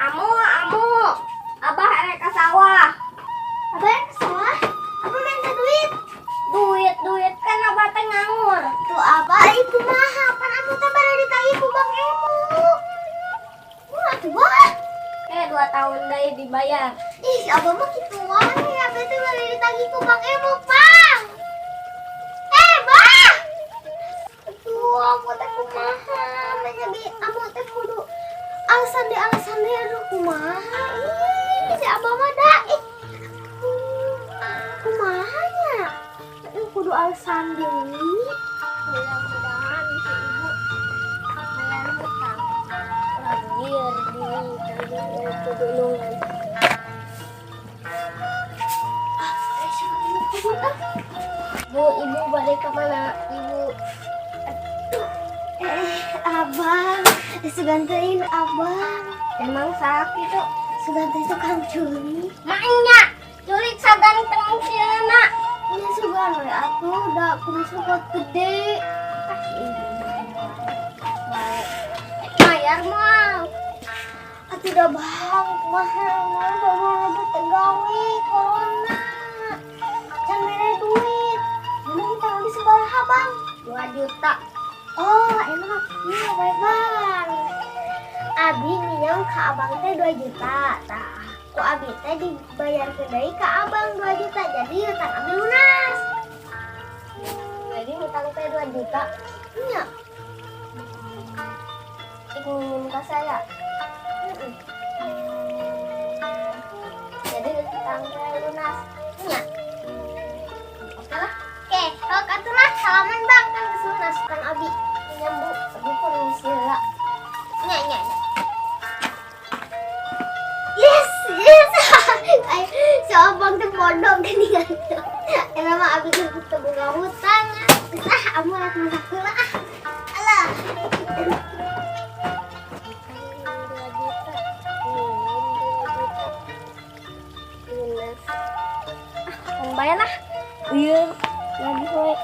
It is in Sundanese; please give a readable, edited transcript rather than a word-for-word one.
Amu, amu. Abah erek ka sawah. Abah erek ka sawah? Abah minta duit. Duit, duit kan abah teh nganggur. Tuh, Abah, ieu kumaha? Pan amu teh bade ditagih ku Bang Emo. Murah tuh, Bah. Eh, 2 tahun deui dibayar. Ih, Abah mah kitu wae. Abah teh bade ditagih ku Bang Emo, Bang. Eh, Bah. Aduh, amu teh kumaha? Menjadi amu teh kudu alasan deh, alasan deh. Aduh, kumaha? Ih, si Abah mah dah. Ih, kumaha nya? Aduh, kudu alasan deui. Mudah-mudahan si ibu bayar hutang. Ulah lieur di tulungan. Ah, eh, si Bang Emo kabur ah. Bu, ibu balik ke mana? Ibu. Eh, Abang, sugan teh Abang. Emang sakit tuh. Sugan teh tukang culik. Maknya, culik saganteng sieuna. Ini sugan we atuh da kumis kuat gede. Ah, ibu. Baik. Bayar moal? Atuh da, Bang, kumaha mah baru teu gawe corona. Can mere duit. Emang hutang di sabaraha, Bang? 2 juta. Oh, enak. Iya, baik, Bang. Abi minjam ke Abang teh 2 juta. Tah, ku abi teh dibayarkeun deui ka Abang 2 juta. Jadi hutang abi lunas. Jadi hutang teh 2 juta. Iya. Ingin ke saya. Heeh. Jadi hutang teh lunas. Iya. Oke lah. Oke, kalau atuh lah salaman, Bang, kan geus lunas hutang abi. Nya, Bu, abi permisi lah. Nya nya nya. Yes. Ay, si Abang teh bodoh geuningan. Eta mah abi geus teu boga hutang. Geus ah, amu rek masak heula ah. Alah. 2 juta. 2 juta. Lunas. Ah, bayar lah. Iya, lagi we.